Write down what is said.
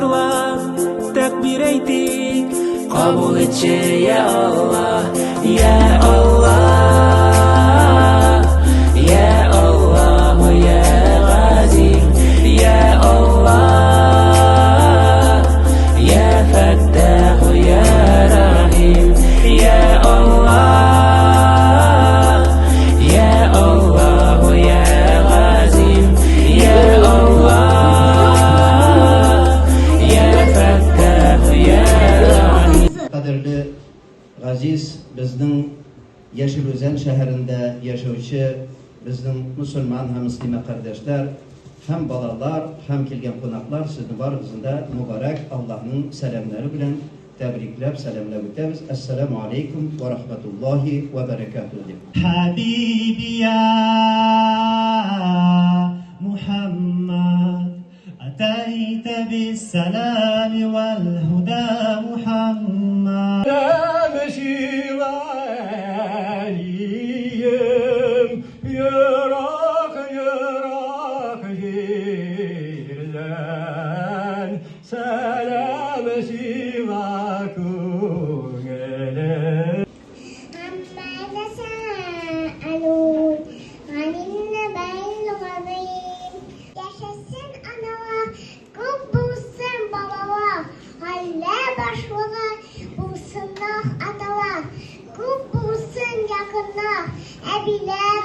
зарлап, тәкбир әйтик, кабул итче, я Аллаһ, я Аллаһ, я Аллаһ, я Газим, я Аллаһ, я Фәттах, я Рахим, я Аллаһ, я Аллаһ, я Газим, я Аллаһ, я Фәттах, я Рахим. Кадерле газиз безнең Яшел Үзән шәһәрендә яшәүче безнең мөселман һәм мөслимә кардәшләр һәм балалар һәм килгән кунаклар, сезне барыгызны да мөбарәк Аллаһның сәламнәре белән тәбрикләп, сәламләп үтәбез. Әссәламү алейкум вә рахматуллаһи вә бәрәкәтүһ дип. Хәбиби я Мухаммад, атайта биссалами вәл һуда Мухаммад. Ерак-ерак җирдән сәлам сиңа, күңелем. عما يتساءلون عن النبأ العظيم. Яшәсен аналар, күп булсын балалар, гаилә башлыгы булсыннар аталар, күп булсын якыннар, әбиләр.